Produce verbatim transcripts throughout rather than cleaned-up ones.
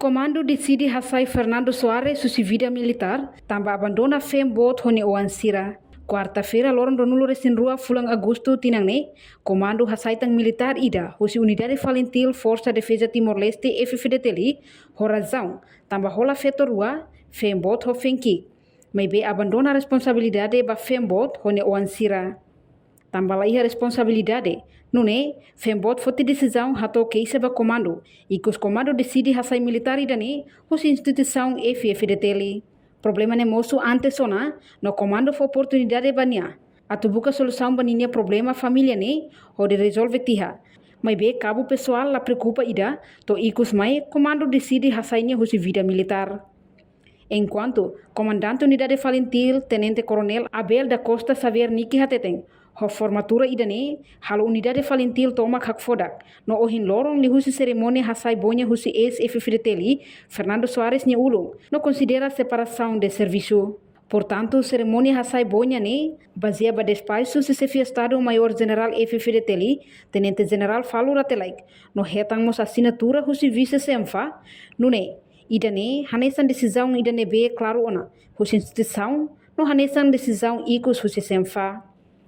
Komandu deside hasai Fernando Soares husi vida militár, tanba abandona feen boot ho nia oan sira. Kuarta-feira, loron ruanulu-resin-rua fulan Agostu tinan ne'e, komandu hasai tan militár ida husi Unidade Falintil Forsa Defeza Timor-Leste, F F D T L, ho razaun tanba hola feto rua, feen boot ho feen ki'ik. Maibé abandona responsabilidade ba feen boot ho nia oan sira. Tanba la iha responsabilidade, nune'e feen boot foti desizaun hato'o keixa ba komandu, ikus komandu deside hasai militár ida-ne'e husi instituisaun F F D T L. Problema ne'e mosu antes ona, no komandu fó oportunidade ba nia atu buka solusaun ba ninia problema família ne'e, hodi rezolve tiha. Maibé kabu pesoál la preokupa ida, to'o ikus mai komandu deside hasai nia husi vida militár. Enkuantu Komandante Unidade Falintil, Tenente Koronél Abel da Costa Xavier Niki hateten, ho formatura ida-ne'e, halo Unidade Falintil tomak hakfodak, no ohin loron liuhusi serimónia hasai boña husi eis F F D T L, Fernando Soares nia ulun, no konsidera separasaun de servisu. Portantu, serimónia hasai boña ne'e bazeia ba despaxu husi Xefe Estadu Maiór Jenerál F F D T L, Tenente Jenerál Falur Rate Laek, no hetan mós asinatura husi Vise-Xenfa, nune'e ida-ne'e hanesan desizaun ida ne'ebé klaru ona husi instituisaun, no hanesan desizaun ikus husi Xenfa.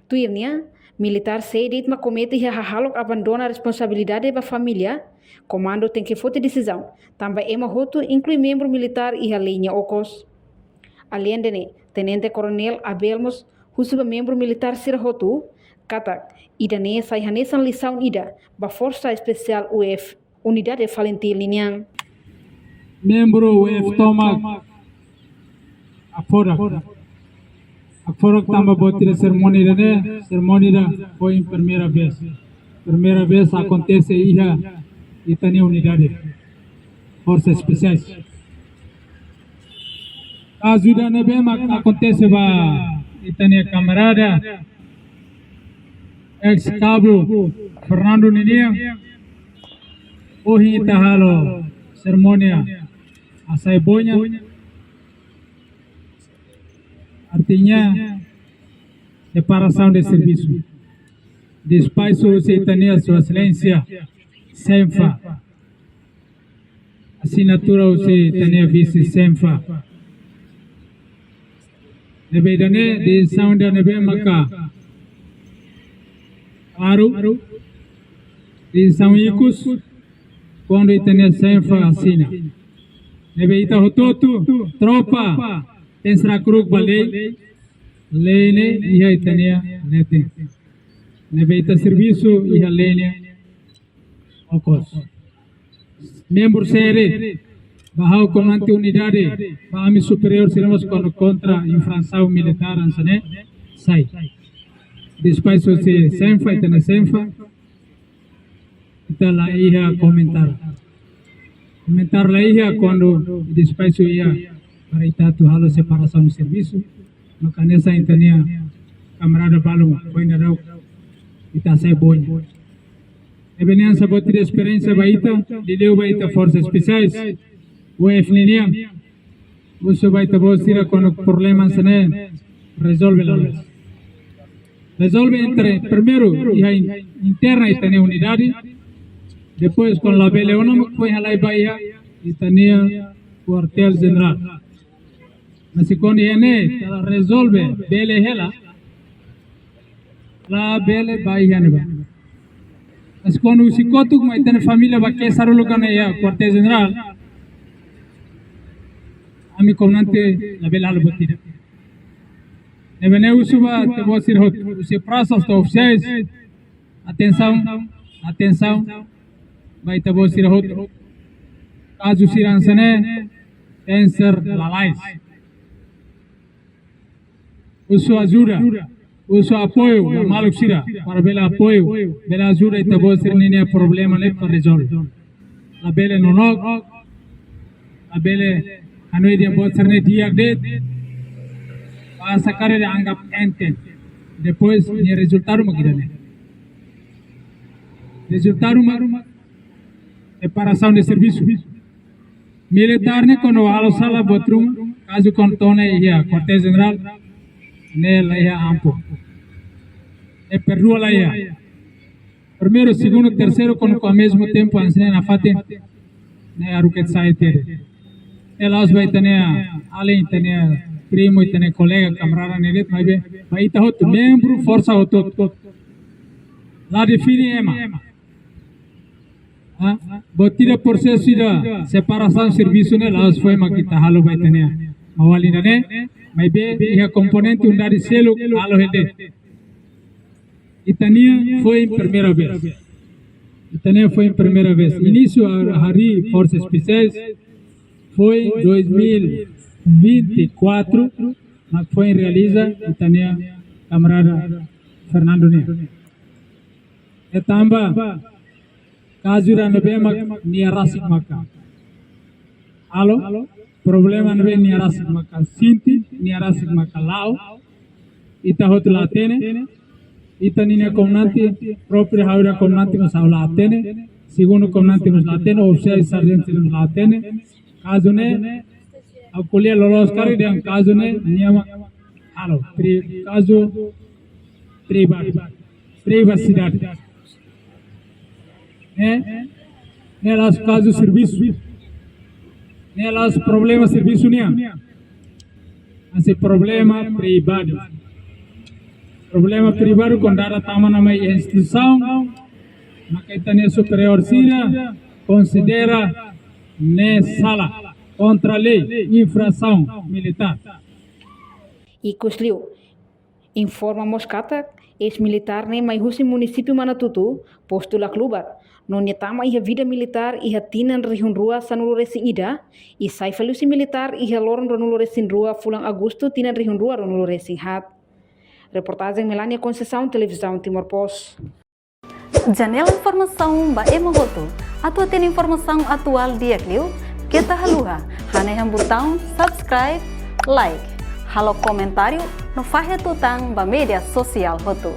Tuir nia, militár sé de'it mak komete iha hahalok abandona responsabilidade ba família, komandu tenke foti desizaun, tanba ema hotu, inklui membru militár, iha lei nia okos. Aleinde ne'e, Tenente Koronél Abel mós husu ba membru militár sira hotu, katak ida-ne'e sai hanesan lisaun ida ba Forsa Espesiál U F, Unidade Falintil ninian. Membru U F tomak hakfodak. Hakfodak tanba buat ida serimónia ida-ne'e, serimónia ida foin primeira vez. Primeira vez akontese iha ita-nia unidade Forsa Espesiais. Kazu ida ne'ebé mak akontese ba ita-nia kamarada eis-kabu Fernando ninian, ohin ita halo serimónia hasai boña, artinya separasaun de servisu. Despaxu husi ita-nia Sua Exelénsia Xenfa, asinatura husi ita-nia Vise-Xenfa. Ne'ebé ida-ne'e desizaun ida ne'ebé maka klaru, desizaun ikus, kuandu ita-nia Xenfa asina. Ne'ebé ita hotu-hotu, tropa, tenke hakru'uk ba lei, lei ne'e iha ita-nia leten. Ne'ebé ita servisu iha lei ne'e okos. Membru sé de'it, ba ha'u komandante unidade, ba ami superiór sira mós kuandu kontra infrasaun militár hanesan ne'e, sai. Despaxu husi Xenfa, ita-nia Xenfa, ita la iha komentáriu. Komentáriu la iha kuandu despaxu iha para ita atu halo separasaun servisu, maka hanesan ita-nia kamarada balun, foin daudauk ita hasai boña. Ne'ebé ne'e hanesan buat ida esperiénsia ba ita, liuliu ba ita Forsa Espesiais, U F ninian. Husu ba ita-boot sira kuandu problema hanesan ne'e rezolve lalais. Rezolve entre, primeiru, iha in-, interna ita-nia unidade, depois kuandu labele ona mak foin halai ba iha ita-nia kuartél jenerál. Mas se kuandu iha ne'e, ita la rezolve, bele hela, labele ba iha ne'ebá. Mas kuandu husi kotuk mak ita-nia família bá kesar uluk ona iha kuartél jenerál, ami komandante labele halo buat ida. Ne'ebé ne'e husu ba ita-boot sira hotu, husi prasas to'o ofisiais, atensaun, atensaun, ba ita-boot sira hotu. Kazu sira hanesan ne'e, tenke ser lalais. Husu ajuda, husu apoiu ba maluk sira, para bele apoiu, bele ajuda ita-boot sira-ninia problema ne'e para rezolve. Labele nonook, labele hanoin dehan buat sira-ne'e di'ak de'it, ba sakaru dehan anggap enteng. Depois, nia rezultadu mak ida-ne'e. Rezultadu mak separasaun de servisu. Militár ne'e kuandu halo sala buat ruma, kazu kuandu to'o ona iha kuartél jenerál, ne'e la iha ampun. Ne'e perdua la iha. Primeiru, segundu, terseiru, kuandu ho mezmu tempu hanesan ne'e nafatin, ne'e haruka sai tiha de'it. Ne'e la'ós ba ita-nia alin, ita-nia primu, ita-nia kolega, kamarada ne'e de'it, maibé ba ita hotu, membru, forsa hotu. La define ema. Ah, buat ida prosesu ida separasaun servisu ne'e la'ós foin mak ita halo ba ita-nia maun-alin ida-ne'e, maibé iha komponente unidade seluk halo hela de'it. Ita-nia foin primeira vez. Ita-nia foin primeira vez. Inísiu harii Forsa Espesiál foin dois mil e vinte e quatro, mak foin realiza ita-nia kamarada Fernando nian. Ne'e tanba kazu ida ne'ebé mak nia rasik maka halo, problema ne'ebé nia rasik maka sente, nia rasik maka la'o, ita hotu la hatene, ita ninia komandante, própriu ha'u-nia komandante mós ha'u la hatene, segundu komandante mós la hatene, ofisiais sarjentu mós la hatene. Kazu ne'e, ha'u ko'alia loloos karik dehan kazu ne'e, nia mak halo, pri-, kazu privadu, privasidade. Ne'e, ne'e la'ós kazu servisu. Ne'e la'ós problema servisu nian. Maibé problema privadu. Problema privadu kuandu dada tama ona mai instituisaun, maka ita-nia superiór sira konsidera ne'e sala, kontra lei, infrasaun militár. Ikusliu, informa mós katak, eis-militár ne'e mai husi munisípiu Manatutu, postu Laclubar. No nia tama iha vida militár iha tinan rihun rua sanulu resin ida, i sai fali husi militár iha loron ruanulu resin rua fulan Agostu tinan rihun rua ruanulu resin haat. Reportajen Melania Conceição, Televizaun Timor Post. Janela informasaun ba ema hotu. Atu hatene informasaun atuál di'ak liu, keta haluha hanehan butaun subscribe, like, halo komentáriu no fahe tutan ba média sosiál hotu.